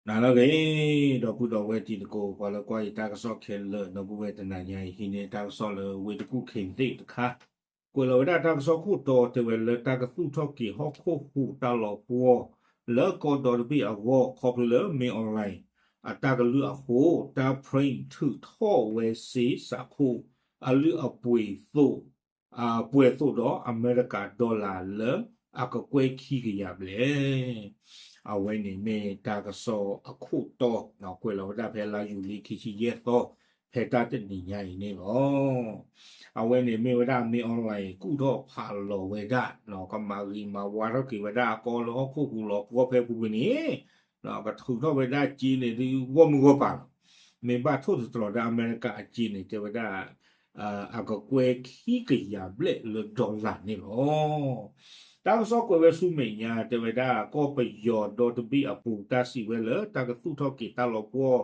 နၤလၢအဂ့ၤ, ဒီပုၢ်ဒီဝဲၢ်တံၤသကိး ပှၤလၢကွၢ်ယတၢ်ကစီၣ်ခဲလၢာ် ဒီပုၢ်ဝဲၢ်တနၤညါအံၤ ဟံးန့ၢ်တၢ်ကစီၣ်လၢဝ့ၢ်တကူၣ်ခ့ၣ်သ့ၣ်တခါ, ကွဲးလီၤဝဲဒၣ်တၢ်ကစီၣ်ခိၣ်တီ တဲဝဲလၢတၢ်ကသူၣ်ထီၣ်က့ၤဟီၣ်ခိၣ်ဟူးတၢ်လီၤပှီၢ် လၢကီၢ်ဒီတဘ့ၣ်အဂီၢ် ခီဖျိလၢမ့ၢ် online အတၢ်ကလုၢ်အဃိ တၢ် print ထုးထီၣ်ဝဲစ့စးခိၣ် အလုၢ်အပှ့ၤသိး ပှဲၤသိးဒီးအမဲရကၤ dollar လၢအကကွဲၢ်ခံကယၤဘျဲၣ်. အဝဲန့ၣ်မ့ၢ်တၢ်ကစီၣ်အခိၣ်တီ ကွဲးလီၤဝဲဒၣ်ဖဲလါယူၤလံခံဆံယဲၢ်သီ ဖဲတၢ်တနံၤညါအံၤန့ၣ်လီၤ. အဝဲန့ၣ်မ့ၢ်ဝဲဒၣ်မ့ၢ် online ကူၣ်ထီၣ်ဖးလီၤဝဲဒၣ် ကမၤဂ့ၤမၤဝါထီၣ်က့ၤဝဲဒၣ်အကီၢ်လၢဟီၣ်ခိၣ်ဟူးလီၤပှီၢ်ဖဲပူၤကွံာ်န့ၣ် ကထုးထီၣ်ဝဲဒၣ်စ့န့ၣ်ဒုးဂီၢ်မုၢ်ဂီၢ်ပၤလီၤ. မ့ၢ်ဘၣ်ထိၣ်သတြီၤဒၣ်အမဲရကၤအစ့န့ၣ် တဲဝဲဒၣ် အကကွဲၢ်ခံကယၤဘျဲၣ်လၢ dollar န့ၣ်လီၤ. တၢ်ကစီၣ်ကွဲးဝဲဆူမဲာ်ညါ တဲဝဲဒၣ် ကီၢ်ပယီၤဒီတဘ့ၣ်အပူၤ တၢ်စံးဝဲလၢတၢ်ကသူၣ်ထီၣ်က့ၤတၢ်လီၤပှီၢ်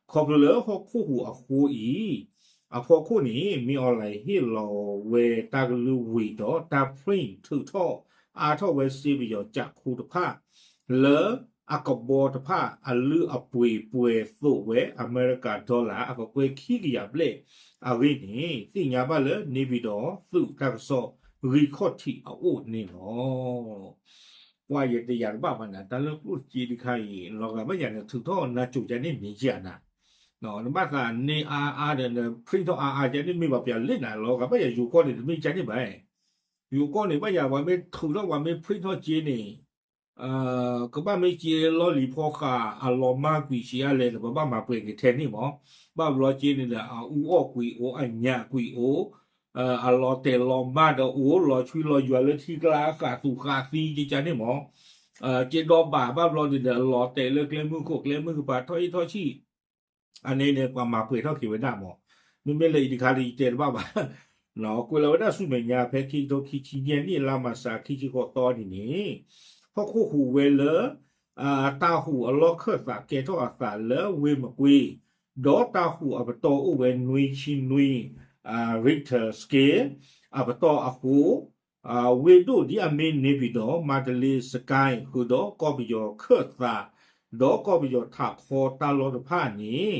ခီဖျိလၢဟီၣ်ခိၣ်ဟူးအဃိအံၤ အဖီခိၣ်န့ၣ် မ့ၢ် online ဟ့ၣ်လီၤဝဲတၢ်ကလုၢ်ဝံၤဒီး တၢ် print ထုးထီၣ်အါထီၣ်ဝဲစ့ပယီၤကးခိတဖၣ် လၢအကဘီတဖၣ်အလုၢ်အပှ့ၤပှဲၤသိးဝဲအမဲရကၤ dollar အကကွဲၢ်ခံကယၤဘျဲၣ်အဂ့ၢ်န့ၣ် သ့ၣ်ညါဘၣ်လၢ နေပြည်တော် သုးတၢ်ကစီၣ်ဂံၢ်ခီၣ်ထံးအအိၣ်န့ၣ်လီၤ. ပှၤယတယာ်တဘၣ်ဘၣ်နၤ တၢ်လၢကျိၣ်စ့တခါအံၤ လီၤဂာ်ဘၣ်ယၤန့ၣ် ထုးထီၣ်နါစိၤကန့ၣ်မ့ၢ်ကနၤ နဘၣ်သးန့ၢ်အါအါဒီး န print ထီၣ်အါအါကန့ၣ်မ့ၢ်ဘၣ်ပျၢ်လၢနၤ လီၤဂာ်ဘၣ်ယၤယိၤကီၢ်န့ၣ် တမ့ၢ်ကန့ၣ်ဘၣ်. ယိၤကီၢ်န့ၣ် ဘၣ်ယၤပှၤမ့ၢ်ထုးထီၣ်ပှၤမ့ၢ် print ထီၣ်စ့န့ၣ် ကဘၣ်မ့ၢ်စ့လီၢ်လံၤဖီဃာ် အလီၤမၢ်ကွံာ်ဆံးအါလဲၣ်ဒီး ပဘၣ်မၤပှဲၤက့ၤထဲန့ၣ်မး. ဘၣ်ဘျီစ့န့ၣ်ဒီး အအူအီၣ်ကွံာ်အိၣ် အညၣ်ကွံာ်အိၣ် အလီၤတဲာ်လီၤမၢ်ဒီးအိၣ် လီၤဆွံလီၤယွၤလၢထံကျါ ဃာ်သူၣ်ဃာ်သံကကန့ၣ်မး. စ့ဒီဘၣ် ဘၣ်ဘျီန့ၣ်ဒီး လီၤတဲာ်လၢကျဲမုၢ်ခိၣ်ကျဲမုၢ်ကပၤ ထီၣ်အ့ၣ်ထီၣ်ဆံၣ် အန့ၣ်န့ၣ် ပှၤမၤပှဲၤထီၣ်က့ၤဝဲဒၣ်မး. မ့မ့ၢ်လၢအံၤတခါဒီး ယတဲတဘၣ်ဘၣ်. ကွဲးလီၤဝဲဒၣ်ဆူမဲာ်ညါ ဖဲခံကထိခံဆံယဲၢ်နံၣ် လါမၢ်ၡး ခံဆံဃိးသီန့ၣ်န့ၣ် ဟီၣ်ခိၣ်ဟူးဝဲလၢ တၢ်ဟူးအလီၢ်ခၢၣ်သးကဲထီၣ်အသးလၢဝ့ၢ်မကွ့ ဒီးတၢ်ဟူးအပတီၢ်အိၣ်ဝဲနွံဆံနွံ Richter scale အပတီၢ်အဃိ ဝ့ၢ်ဒိၣ်ဒ်အမ့ၢ် နေပြည်တော် မန္တလေး စစ်ကိုင်း ဃုာ်ဒီးကီၢ်ပယီၤခၢၣ်သး ဒီးကီၢ်ပယီၤထးခီတၢ်လီၢ်တဖၣ်န့ၣ်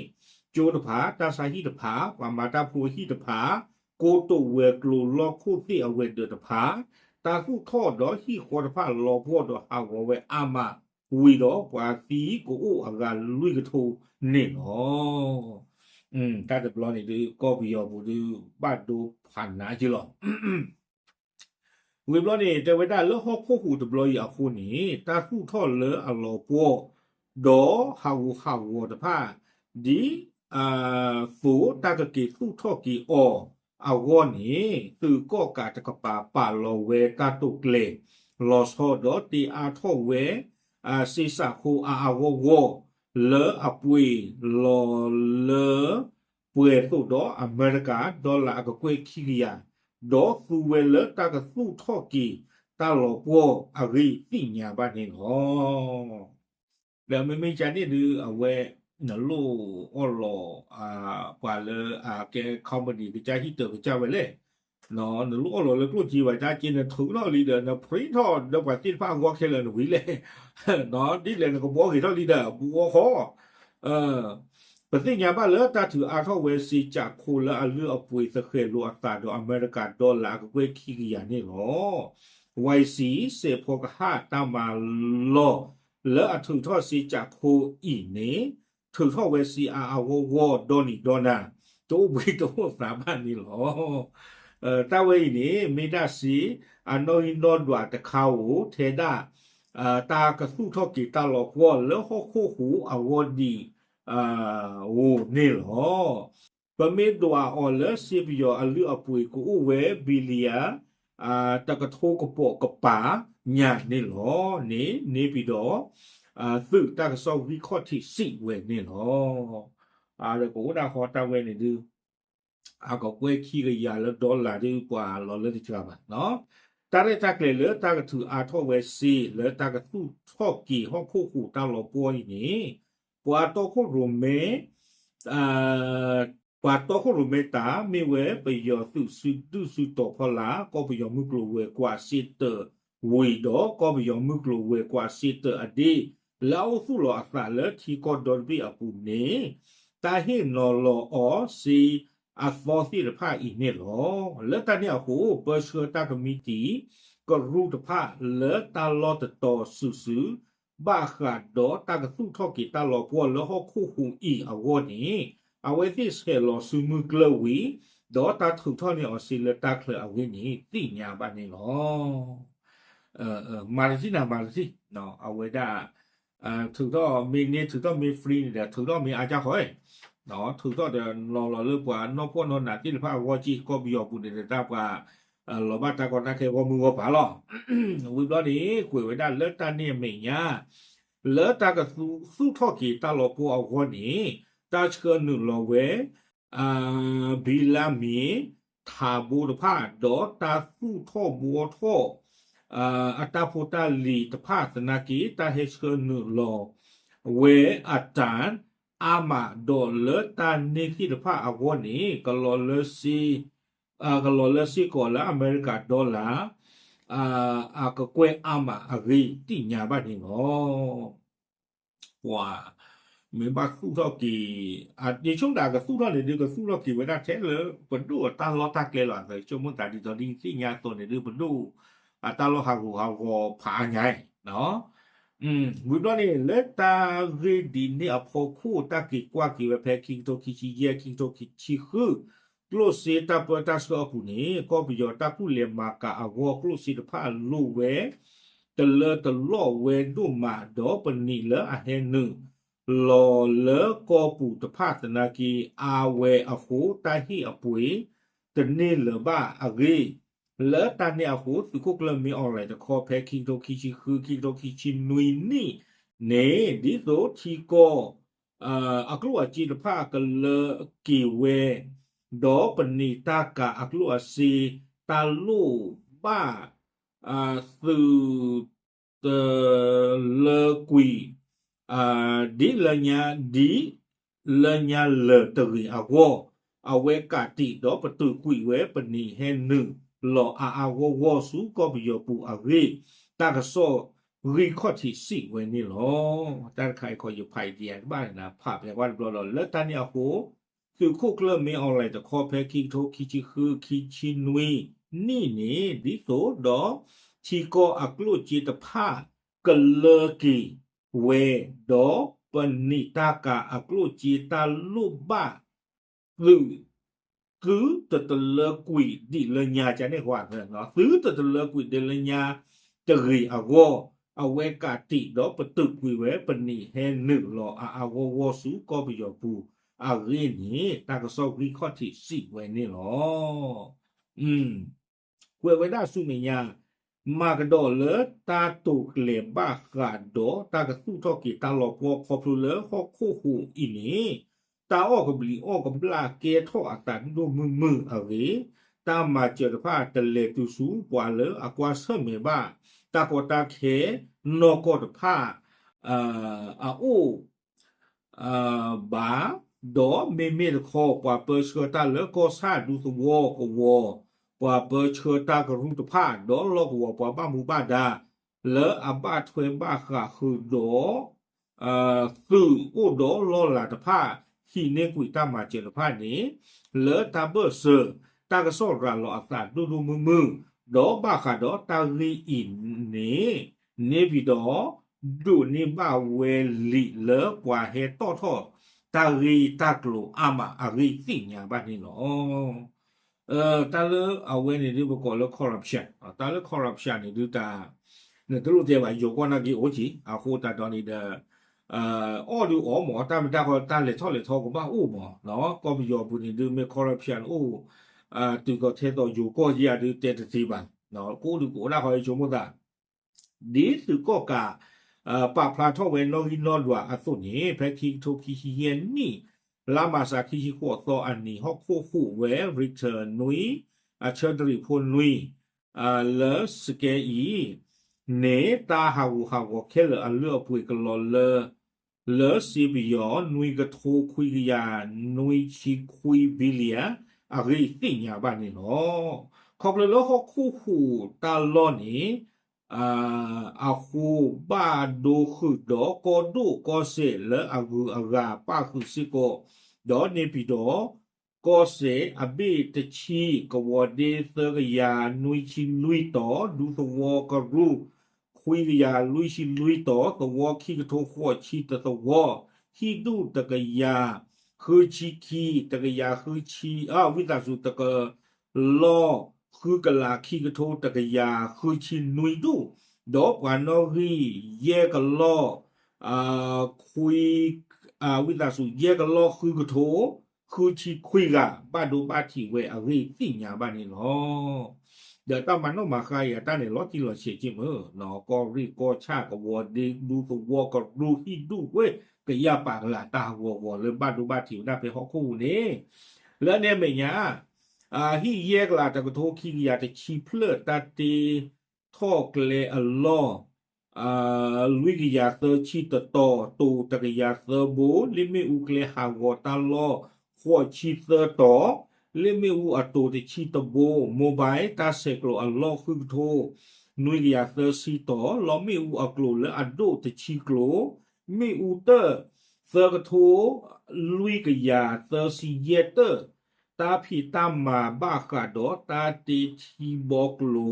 ကၠိတဖၣ် တၢ်ဆါဟံၣ်တဖၣ် ပှၤမၤတၢ်ဖိအဟံၣ်တဖၣ် ကိတိာ်ဝဲၤကျိၤလီၢ်ခိၣ်သ့ၣ်အဝဲၤဒၢးတဖၣ် တၢ်သူၣ်ထီၣ်ဒီးဟံၣ်ဃီတဖၣ်လီၤပှီၢ်ဒီးဟးဂီၤဝဲအါမး ဝံၤဒီးပှၤသံကအိၣ်အဂၤလွံၢ်ကထိန့ၣ်လီၤ. တၢ်တဘျီန့ၣ်ဒုး ကီၢ်ပယီၤပူၤဒုး ဘၣ်ဒိဖးနးက့လီၤ. ဝံၤဘျီန့ၣ် တဲဝဲဒၣ်လၢဟီၣ်ခိၣ်ဟူးတဘျီအံၤအဃိန့ၣ် တၢ်သူၣ်ထီၣ်လၢအလီၤပှီၢ် ဒီးဟးဂူာ်ဟးဂီၤတဖၣ် ဒ်သိးတၢ်ကက့ၤသူၣ်ထီၣ်က့ၤအီၤအဂီၢ်န့ၣ် သုးကီၣ်ကးတကပၤပာ်လီၤဝဲတၢ်တိာ်ကျဲၤ လီၤဆီဒီးတ့အါထီၣ်ဝဲ စ့စးခိအါအါဂီၢ်ဂီၢ် လၢအပှ့ၤလီၤလၢ ပှဲၤသိးဒီးအမဲရကၤ dollar အကကွဲၢ်ခံကယၤ, ဒီးသူဝဲလၢတၢ်ကသူၣ်ထီၣ်က့ၤတၢ်လီၤပှီၢ်အဂ့ၢ်သ့ၣ်ညါဘၣ်န့ၣ်လီၤ. ဒီးမ့မ့ၢ်ကန့ၣ်ဒုး အဝဲ နလိၣ်အီၣ်လီၤ ပှၤလၢအကဲ company ကစၢ်ဟံၣ်တၢၤကစၢ်ဝဲလဲၣ် နလိၣ်အီၣ်လီၤလၢကျိၣ်စ့ဘၣ် တၢ်စ့နထုးထီၣ်လံဒီး န print ထီၣ်ဒီးပှၤသ့ၣ်တဖၣ်အဂီၢ်ခဲလၢာ်နဝံၤလဲၣ်, ဒ်လဲၣ်နကဘှီဂ့ၤထီၣ်လံဒီး ဘှီဃီ ပသ့ၣ်ညါဘၣ်လၢတၢ်ထုးအါထီၣ်ဝဲစ့ကးခိလၢအလုၢ်အပှ့ၤသဃဲၤလိာ်အသးဒီးအမဲရကၤ dollar အကကွဲၢ်ခံကယၤန့ၣ်လီၤ. ဝဲစံး စဲးဖီကဟၣ်တၢ်မၤလီၢ်လၢအထုးထီၣ်စ့ကးခိအံၤန့ၣ် ထုးထီၣ်ဝဲစ့အါအါဂီၢ်ဂီၢ်ဒီနံၤဒီနၤ တအိၣ်ဘှံးတအိၣ်သါဘၣ်န့ၣ်လီၤ. တၢ်ဝဲအံၤန့ၣ် မ့ၢ်ဒၣ်စ့အနီၣ်ဂံၢ်နီၣ်ဒွးတခါဧိၤ ထဲဒၣ် တၢ်ကသူၣ်ထီၣ်က့ၤတၢ်လီၤပှီၢ်လၢဟီၣ်ခိၣ်ဟူးအဂီၢ်ဒ် ဧိၤန့ၣ်လီၤ. ပမ့ၢ်ဒွးအီၤလၢစ့ပယီၤအလုၢ်အပှ့ၤကအိၣ်ဝဲ billion တကထိကပိာ်ကပၤညါန့ၣ်လီၤန့ၣ် နေပြည်တော် သုးတၢ်ကစီၣ်ဂံၢ်ခီၣ်ထံးစံးဝဲန့ၣ်လီၤ. ဒီးကအိၣ်ဒၣ်ဃီတၢ်ဝဲန့ၣ်ဒုး အကကွဲၢ်ခံကယၤလၢ dollar ဒုးပှၤလီၤလၢတစှၤဘၣ်. တၢ်ရဲၣ်တၢ်ကျဲၤလၢတၢ်ကထုးအါထီၣ်ဝဲစ့လၢတၢ်ကသူၣ်ထီၣ်က့ၤဟီၣ်ခိၣ်ဟူးတၢ်လီၤပှီၢ်အံၤန့ၣ် ပှၤတီခိၣ်ရိၣ်မဲ ပှၤတီခိၣ်ရိၣ်မဲတၢ် မ့ၢ်ဝဲပယီၤသုးစုဒုၣ်စုတီၤဖီလာ် ကီၢ်ပယီၤမုၢ်ကျိၤဝဲၤကွာ်စ့တၢးဝံၤဒီး ကီၢ်ပယီၤမုၢ်ကျိၤဝဲၤကွာ်စ့တၢးအဒ့ လၢအအိၣ်သူၣ်လီၤအသးလၢထံကီၢ်ဒီတဘ့ၣ်အပူၤန့ၣ် တၢ်ဟ့ၣ်နီၤလီၤအီၤစ့အသီသ့ၣ်တဖၣ်အံၤန့ၣ်လီၤ. လၢတၢ်န့ၣ်အဃိ ပၢဆှၢတၢ်ကမံးတံာ် ကရူၢ်တဖၣ်လၢတၢ်လီၢ်တတီၤစုာ်စုာ် ဘၣ်ဃးဒီးတၢ်ကသူၣ်ထီၣ်က့ၤတၢ်လီၤပှီၢ်လၢဟီၣ်ခိၣ်ဟူးအံၤအဂီၢ်န့ၣ် အဝဲသ့ၣ်ဆဲးလီၤစုမုၢ်ကျၢၢ်ဝံၤ ဒီးတၢ်ထုးထီၣ်န့ၢ်အီၤစ့လၢတၢ်ချၢအဂ့ၢ်န့ၣ် သ့ၣ်ညါဘၣ်န့ၣ်လီၤ. မၤတထံၣ်နၤမၤတထံၣ်, အဝဲဒၣ် ထုးထီၣ်မ့ၢ်န့ၢ် ထုးထီၣ်မ့ၢ် free န့ၣ်ဒီး ထုးထီၣ်မ့ၢ်အါကၢ်ဃီ, ထုးထီၣ်ဒီးနီၤလီၤလၢပှၤနီၢ်ဖှီၣ်နီၢ်နးသ့ၣ်တဖၣ်အဂီၢ်က့ ကီၢ်ပယီၤပူၤန့ၣ်ဒီး တၢ်ပှၤ လီၤဘၣ်တၢ်ကီတၢ်ခဲဂီၢ်မုၢ်ဂီၢ်ပၤလီၤ. ဝံၤဘျီန့ၣ် ကွဲးဝဲဒၣ်လၢတၢ်န့ၣ်အမဲာ်ညါ လၢတၢ်ကသူ သူၣ်ထီၣ်က့ၤတၢ်လီၤပှီၢ်အဂီၢ်န့ၣ် တၢ်ဆှၢနုာ်လီၤဝဲ ဘံလါမ့ၤ ထးဘိတဖၣ် ဒီးတၢ်သူၣ်ထီၣ်ဘှီထီၣ် အတၢ်ဖိတၢ်လံၤတဖၣ်သနာ်က့ တၢ်ဟဲဆှၢနုာ်လီၤဝဲအတၢ်အါမး ဒီးလၢတၢ်န့ၣ်သ့ၣ်တဖၣ်အဂီၢ်န့ၣ် ကလီၤလၢစ့ ကလီၤလၢစ့ၢ်ကီးလၢအမဲရကၤဒီလၣ် အကကွဲၢ်အါမးအဂ့ၢ်သ့ၣ်ညါဘၣ်န့ၣ်လီၤ. ပှၤ မ့ၢ်ဘၣ်သူၣ်ထီၣ်က့ၤ ယဆိကမိၣ်တၢ်ကသူၣ်ထီၣ်န့ၣ်ဒုး ကသူၣ်ထီၣ်က့ၤဝဲဒၣ်ထဲလၢပဒိၣ်အတၢ်လီၢ်တၢ်ကျဲလီၤ. အသးဆိကမိၣ်သးဒ်သိးဒ်သ့ၣ်ညါအသိးန့ၣ်ဒုး ပဒိၣ်အတၢ်လီၢ်ဟးဂူာ်ဟးဂီၤဖးအါညါ ဝံၤဘျီန့ၣ် လၢတၢ်ဂ့ၢ်ဒ်န့ၣ်အဖီခိၣ် တၢ်က့ၤကွၢ်က့ၤဝဲဖဲခံကထိခံဆံယဲၢ် ခံကထိခံဆံဃု ကျိၣ်စ့တၢ်ပၢတၢ်ဆှၢအပူၤန့ၣ် ကီၢ်ပယီၤတၢ်ကူၣ်လဲၤမၤကၤအဂီၢ် ကျိၣ်စ့တဖၣ်လိၣ်ဝဲ တလၢတလီၢ်ဝဲဒိၣ်မး ဒီးပနံာ်လၢအဟဲနုာ်လီၤလၢကီၢ်ပူၤတဖၣ်သနာ်က့ အါဝဲအဃိ တၢ်ဟ့ၣ်အပှ့ၤတန့ၢ်လၢၤဘၣ်အဂ့ၢ် လၢတၢ်န့ၣ်အဃိ သုးခိၣ်ကျၢၢ်မ့အီၣ်လဲၣ်တခီ ဖဲခံကထိခံဆံဃု ခံကထိခံဆံနွံနံၣ် န့ၣ် ဒ်သိးထံကီၢ် အကျိၣ်အစ့တဖၣ်ကလၢက့ၤဝဲ ဒီးပနံာ်တၢ်ကၤအကျိၣ်အစ့ တၢ်လိၣ်ဘၣ် သုး တလၢကွံာ် ဒ်လၢညါ ဒ်လၢညါလၢာ်တဂ့ၤအဂီၢ် အဝဲကးတံာ်ဒီးပတုာ်ကွံာ်ဝဲပနံာ်ဟဲနုာ်လီၤအါအါဂီၢ်ဂီၢ်ဆူကီၢ်ပယီၤပူၤအဂ့ၢ် တၢ်ကစီၣ်ဂံၢ်ခီၣ်ထံးစံးဝဲန့ၣ်လီၤ. တၢ်တခါအံၤခီ ယဖးအံၤဒံးတဘၣ်န့ၣ် ဖးဖဲကွၢ်တဘျီဒီး လၢတၢ်န့ၣ်အဃိ သုးခိၣ်ကျၢၢ်မ့အီၣ်လဲၣ်တခီ ဖဲခံကထိခံဆံဃု ခံဆံနွံနံၣ်န့ၣ် ဒ်သိးဒီး ထံကီၢ်အကျိၣ်စ့တဖၣ် ကလၢက့ၤဝဲ ဒီးပနံာ်တၢ်ကၤအကျိၣ်စ့တၢ်လိၣ်ဘၣ် သုး သုတတလၢကွံာ်ဒ်လၢညါ ကန့ၣ်ကွၢ် သုတတလၢကွံာ်ဒ်လၢညါတဂ့ၤအဂီၢ် အဝဲကးတံာ်ဒီးပတုာ်ကွံာ်ဝဲပနံာ်ဟဲနုာ်လီၤအါအါဂီၢ်ဂီၢ်ဆူကီၢ်ပယီၤပူၤအဂ့ၢ်န့ၣ် တၢ်ကစီၣ်ဂံၢ်ခီၣ်ထံးစံးဝဲန့ၣ်လီၤ. ကွဲးဝဲဒၣ်ဆူမဲာ်ညါ မၤကဒီးလၢတၢ်တိာ်ကျဲၤဘၣ်ဃးဒီးတၢ်ကသူၣ်ထီၣ်က့ၤတၢ်လီၤပှီၢ်ခီဖျိလၢဟီၣ်ခိၣ်ဟူးအံၤန့ၣ် တၢ်အီၣ်ကဘျံးအီၣ်ကဘျၣ်ကဲထီၣ်အသးဒိၣ်ဒိၣ်မုၢ်မုၢ်အဂ့ၢ် တၢ်မၤစၢၤတဖၣ်တလဲၤတုၤဆူပှၤလၢအကွၢ်ဆၢၣ်မဲာ်ဘၣ် တၢ်ကီတၢ်ခဲနီၢ်ကီၢ်တဖၣ် အအိၣ် ဘၣ်, ဒီးမ့မ့ၢ်တခီ ပှၤပၢဆှၢတၢ်လၢကီၢ်ဆၣ်ဒူသဝီကဝီၤ, ပှၤပၢဆှၢတၢ်ကရူၢ်တဖၣ် ဒီးလီၢ်ကဝီၤပှၤဘၣ်မူဘၣ်ဒါ လၢအဘၣ်ထွဲဘၣ်ဃးဃုာ်ဒီး သုးအိၣ်ဒီးလီၢ်လၤတဖၣ် ဟံးန့ၢ်ကွံာ်တၢ်မၤစၢၤတဖၣ်န့ၣ် လၢတၢ်ဘၢၣ်စၢၤ တၢ်ကစီၣ်ရၤလီၤအသးဒိၣ်ဒိၣ်မုၢ်မုၢ်, ဒီးဘၣ်ဃးဒီးတၢ်ဂ့ၢ်အံၤန့ၣ် န့ၣ်ပံၤဒီး ဒိးန့ၢ်ဘၣ်ဝဲလံာ်လၢပှၤဟဲတီၣ်ထီၣ်တၢ်ဂ့ၢ်တၢ်ကျိၤအါမးအဂ့ၢ်သ့ၣ်ညါဘၣ်န့ၣ်လီၤ. တၢ်လၢအဝဲန့ၣ်ဒ်ပကိးလၢ corruption, တၢ်လၢ corruption န့ၣ်ဒုးတၢ် နတလိၣ်တဲဘၣ် ယိၤကီၢ်နာ်က့အိၣ်က့ၤ အဃိသတးဒီးန့ၣ်ဒီး အီၣ်ဒုးအီၣ်မး တၢ်မ့ၢ်တၢ်ဃီ တၢ်လဲၤထီၣ်လဲၤထီကဘၣ်အိၣ်မး, ကီၢ်ပယီၤပူၤန့ၣ်ဒုး မ့ၢ် corruption အိၣ် တုၤသိးထဲသိးယိၤကီၢ်ယဲၢ်ဒုးတဲတသ့ဘၣ်, ကအိၣ်ဒုးကအိၣ်ဒၣ်ဃီ ယဆိကမိၣ်သး ဒ်သုးကီၣ်ကး ပာ်ဖျါထီၣ်ဝဲနီၣ်ဂံၢ်နီၣ်ဒွးအသိးန့ၣ် ဖဲခံကထိခံဆံယဲၢ်နံၣ် လါမၢ်ၡး ခံဆံဃိးသီအနံၤ ဟီၣ်ခိၣ်ဟူးဝဲ Richter နွံ အဆၢတရံးဖိနွံ လၢစကဲအံၤန့ၣ် တၢ်ဟးဂူာ်ဟးဂီၤခဲလၢာ်အလုၢ်အပှ့ၤကလီၤလၢ လၢစ့ပယီၤ နွံကထိခွံကယၤ နွံဆံခွံ billion အဂ့ၢ်သ့ၣ်ညါဘၣ်န့ၣ်လီၤ. ခီဖျိလၢဟီၣ်ခိၣ်ဟူးတၢ်လီၢ်န့ၣ် အဃိ ဘၣ်ဒိဃုာ်ဒီးကီၢ်ဒိၣ်ကီၢ်စဲၣ်လၢအဂုၤအဂၤပၣ်ဃုာ်စ့ၢ်ကီး, ဒီးန့ၣ်ပံၤဒီး ကီၢ်စဲၣ်အဘ့ၣ်တဆံ, ကဝီၤဒ့သၢကယၤနွံဆံလွံၢ်တီၤ, ဒူသဝီကရူၢ် ခွံကယၤလွံၢ်ဆံလွံၢ်တီၤ, သဝီခံကထိဃိးဆံတသဝီ, ဟံၣ်ဒူၣ်တကယၤဃုဆံခံ, တကယၤဃုဆံ, ဝံသးစူၤ တကလီၢ်ဃုကလးခံကထိ တကယၤဃုဆံနွံဒူၣ်, ဒီးပှၤနီၣ်ဂံၢ်ယဲၢ်ကလီၢ် ခွံ ဝံသးစူၤ ယဲၢ်ကလီၢ်ဃုကထိ ဃုဆံခွံဂၤ ဘၣ်ဒိဘၣ်ထံးဝဲအဂ့ၢ်သ့ၣ်ညါဘၣ်န့ၣ်လီၤ. ဒီးတၢ်မၤနီၣ်မၤဃါအံၤအတၢ်န့ၣ် လီၤတံၢ်လီၤဆဲးက့မ့ၢ် ကီၢ်ရ့ၣ်ကီၢ်ဆၣ် ကဝီၤဒ့ ဒူသဝီကရူၢ် ဟံၣ်ဒူၣ်ဝဲ ကယၢ်ပာ်ကလၤတၢ်ဟးဂီၤဂီၤလၢဘၣ်ဒိဘၣ်ထံးဝဲဒၣ်ဖဲဟီၣ်ခိၣ်ပူၤန့ၣ် လၢန့ၣ်အမဲာ်ညါ ဟံၣ်ယဲၢ်ကလးတကထိခံကယၤတဆံဖျၢၣ် တၢ်တ့ထီၣ်ကျဲအလီၢ် လွံၢ်ကယၤသၢဆံတတီၤ, တိၤတကယၤသၢဘိ, လ့ၣ်မ့ၣ်အူကျဲဟးဂီၤတၢ်လီၢ် ဃိးဆံသၢတီၤ, လ့ၣ်မ့ၣ်အူအတိၤတဆံတဘိ, mobile တၢ်ဆဲးကျိးအလီၢ်ဃုကထိ နွံကယၤသၢဆံတီၤ, လီမ့ၣ်အူအကျိၤလၢအဒိၣ်တဆံကျိၤ, မ့ၣ်အူတၢၢ်သၢကထိ လွံၢ်ကယၤသၢဆံယဲၢ်တၢၢ်, တၢ်ဖံးတၢ်မၤဘၣ်ဃးဒီးတၢ်တ့ထံဘီ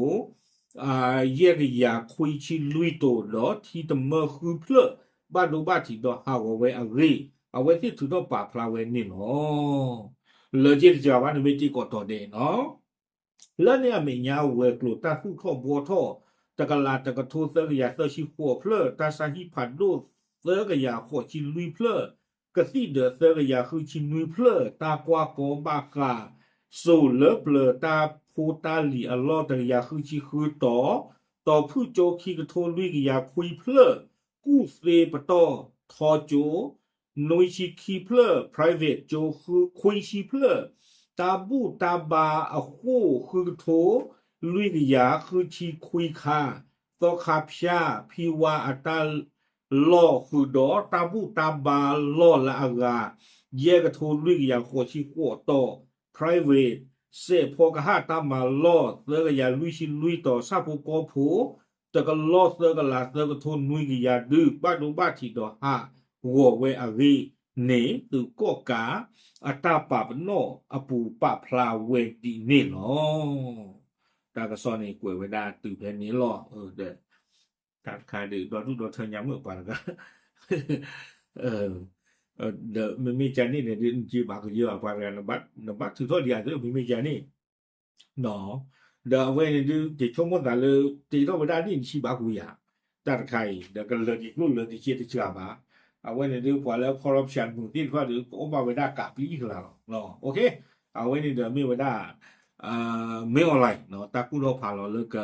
ကျိၤ ယဲၢ်ကယၤခွံဆံလွံၢ်တိၤ ဒီးထံတမၢဃုဖျၢၣ် ဘၣ်ဒိဘၣ်ထံးဒီးဟးဂီၤဝဲအဂ့ၢ် အဝဲသ့ၣ်ထုးထီၣ်ပာ်ဖျါဝဲန့ၣ်လီၤ. လၢက့တစှၤဘၣ် နမ့ၢ်တ့ကိးတီၤဒဲးနီၤ လၢန့ၣ်အမဲာ်ညါ ဝဲၤကျိၤတၢ်သူၣ်ထီၣ်ဘှီထီၣ် တကလးတကထိသၢကယၤသၢဆံဃိးဖျၢၣ်, တၢ်ဆါဟံၣ်ဖးဒိၣ်သၢကယၤဃိးဆံလွံၢ်ဖျၢၣ်, ကသံၣ်ဒၢးသၢကယၤဃုဆံနွံဖျၢၣ်, တၢ်ကွၢ်ကီဘၣ်ဃးစိၤလၢပျၢၤတၢ်ဖိတၢ်လံၤအလီၢ်တကယၤဃုဆံဃုတီၤ, တီၤဖုၣ်ကၠိခံကထိလွံၢ်ကယၤခွံဖျၢၣ်, ကူၣ်သ့ပတီၢ်ထီကၠိ နွံဆံခံဖျၢၣ်, private ကၠိခွံဆံဖျၢၣ်, တၢ်ဘူၣ်တၢ်ဘါအဃိၣ်ဃုကထိ လွံၢ်ကယၤဃုဆံခွံခါ, သီခါဖၠၣ်ဖံဝါအတၢ်လီၢ် ဃုာ်ဒီးတၢ်ဘူၣ်တၢ်ဘါလီၢ်လၢအဂၤ ယဲၢ်ကထိလွံၢ်ကယၤဃိးဆံဃိးတီၤ, private စဲးဖီကဟၣ်တၢ်မၤလီၢ် သၢကယၤလွံၢ်ဆံလွံၢ်တီၤ, ဆၣ်ဖိကီၢ်ဖိ တကလီၢ်သၢကလးသၢကထိနွံကယၤဒု ဘၣ်ဒိဘၣ်ထံးဒီးဟးဂီၤဝဲအဂ့ၢ်န့ၣ် သုးကီၣ်ကးအတၢ်ပာ်ပနီၣ်အပူၤ ပာ်ဖျါဝဲဒ်န့ၣ်လီၤ. တၢ်ကစီၣ်န့ၣ် ကွဲးဝဲဒၣ်တုၤဖဲန့ၣ်လီၤ. တၢ်တခါဒုး ဒီဒူၣ်ဒီထၢညါမုၣ်ပှၤတဂၤ ဒီးမ့မ့ၢ်ကန့ၣ်န့ၣ်ဒုး နက့ၤဘၣ်ကယၢၤပှၤတဂၤ နဘၣ်ထုးထီၣ်ဒံးအသး မ့မ့ၢ်ကန့ၣ် ဒီးအဝဲန့ၣ်ဒုး က့ၤဆိကမိၣ်သးလၢ တ့ထီၣ်ဝဲဒၣ်ဒ်နဆံးဘၣ်ကွံာ်ယၤ တၢ်တခါအံၤ ဒီးကလၢာ်က့ၤကျိၣ်လၢာ်က့ၤစ့တစှၤဘၣ်. အဝဲန့ၣ်ဒုး ပှၤလၢ corruption မုၢ်သ့ၣ်တဖၣ်ဒီး ကအိၣ်ဘၣ်ဝဲဒၣ်ကးပျံၤကလၤလီၤ. အဝဲန့ၣ်ဒီးမ့ၢ်ဝဲဒၣ် မင်းအောင်လှိုင် တၢ်ကူၣ်ထီၣ်ဖးလီၤလၢက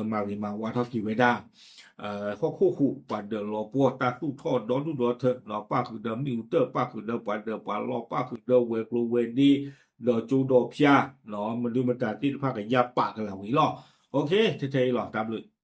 မၤဂ့ၤမၤဝါထီၣ်က့ၤဝဲဒၣ် ဟီၣ်ခိၣ်ဟူး ပှၤဒၢးလီၤပှီၢ် တၢ်သူၣ်ထီၣ်ဒီဒူၣ်ဒီထၢ ပၣ်ဃုာ်ဒီးမ့ၣ်အူတၢၢ် ပၣ်ဃုာ်ဒီးပှၤဒၢးပှၤလီၢ် ပၣ်ဃုာ်ဒီးဝဲၤကျိၤဝဲၤဒ့ ဒီးကၠိဒီးဖၠၣ် မနုၤမတၤသ့ၣ်တဖၣ်ကယၢ်ပာ်ကလၤဝံၤလီၤ. ထဲထဲအံၤလီၤ တၢ်ဘျုး